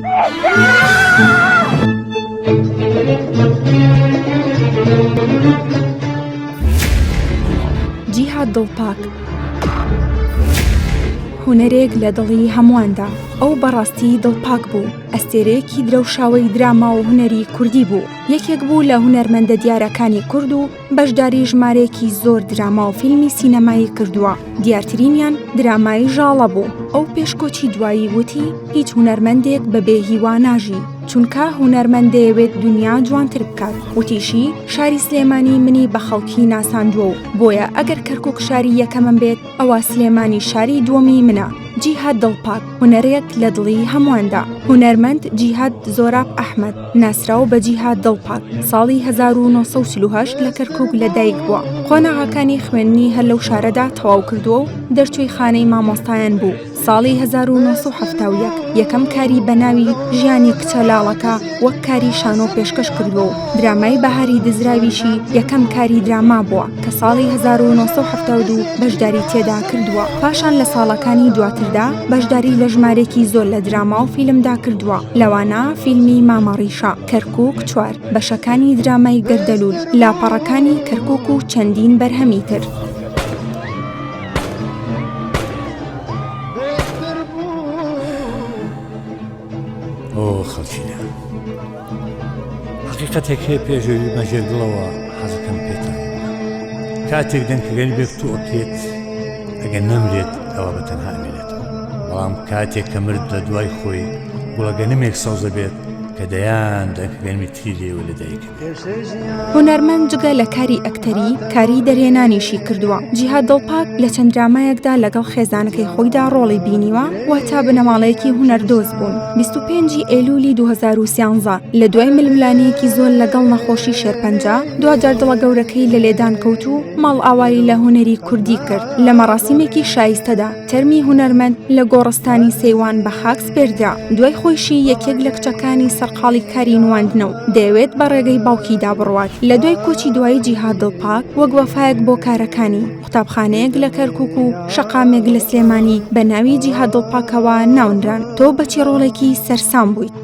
جیهاد دڵپاک هونەرێک لە دڵی هەموواندا ئەو بەڕاستی دڵپاک بوو ئەستێرەیەکی درەوشاوەی دراما و هونەری کوردی بوو یەکێک بوو لە هونەرمەندە دیارەکانی کورد و بەشداری ژمارەیەکی زۆر دراما و فیلمی سینەمایی کردووە، دیارترینیان درامای ژاڵە بوو، ئەو پێش کۆچی دوایی وتی هیچ هونەرمەندێک بەبێ هیوا ناژی، چونکە هونەرمەند دەیەوێت دونیا جوانتر بکات، وتیشی شاری سلێمانی منی بە خەڵکی ناساندووە و بۆیە ئەگەر کەرکوک شاری یەکەمم بێت ئەوا سلێمانی شاری دووەمی منە. جیهاد دڵپاک، هونەرێک لە دڵی هەموواندا. هونەرمەند جیهاد زۆراب ئەحمەد، ناسراو بە جیهاد دڵپاک، ساڵی 1948 لە کەرکووک لە دایک بووە. قۆناغەکانی خوێندنی هەر لەو شارەدا تەواو کردووە و دەرچووی خانەی مامۆستایان بوو. ساڵی 1971 یەکەم کاری بە ناوی ژیانی کچە لاڵەکە وەک کاری شانۆ پێشکەش کردووە و درامای بەهاری دزراویشی یەکەم کاری دراما بووە کە ساڵی 1972 بەشداری تێدا کردووە. پاشان لە ساڵەکانی دواتردا بەشداری لە ژمارێکی زۆر لە دراما و فیلمدا کردووە، لەوانە فیلمی مامە ڕیشە، کەرکووک چوار، بەشەکانی درامای گەردەلوول، لاپەڕەکانی کەرکووک و چەندین بەرهەمی تر. ئۆ خەڵکینە حەقیقەتێک هەیە پێش ئەوی بە ژێر دڵەوە حەزەکەم پێتان بڵێم. کاتێک دەنکەگەل بێت تۆ ئەکرێت ئەگەر نەمرێت ئەوە بە تەنها ئەمێنێتەوە بەڵام کاتێک کە مرد لە دوای خۆی گوڵەگەنمێک سەوزە بێت کە دەیان دەنکەگەنمی تری لێوە لەدایک هونەرمەند جگە لە کاری ئەکتەری، کاری دەرهێنانیشی کردووە. جیهاد دڵپاک لە چەند درامایەکدا لەگەڵ خێزانەکەی خۆیدا ڕۆڵی بینیوە، واتە بنەماڵەیەکی هونەردۆست بوون. 25 ی ئەیلولی 2013 لە دوای ململانێیەکی زۆر لەگەڵ نەخۆشی شێرپەنجە، دواجار دڵە گەورەکەی لە لێدان کەوت و ماڵئاوایی لە هونەری کوردی کرد لە مەراسیمێکی شایستەدا. تەرمی هونەرمەند لە گۆڕستانی سەیوان بە خاک سپێردرا، دوای خۆیشی یەکێک لە کچەکانی سەرقاڵی کاری نواندنە و دەیەوێت بە ڕێگەی باوکیدا بڕوات. لە دوای کۆچی دوایی جیهاد دڵپاک وەک وەفایەک بۆ کارەکانی، قوتابخانەیەک لە کەرکوک و شەقامێک لە سلێمانی بە ناوی جیهاد دڵپاکەوە ناونران. تۆ بە چی ڕۆڵێکی سەرسام بوویت؟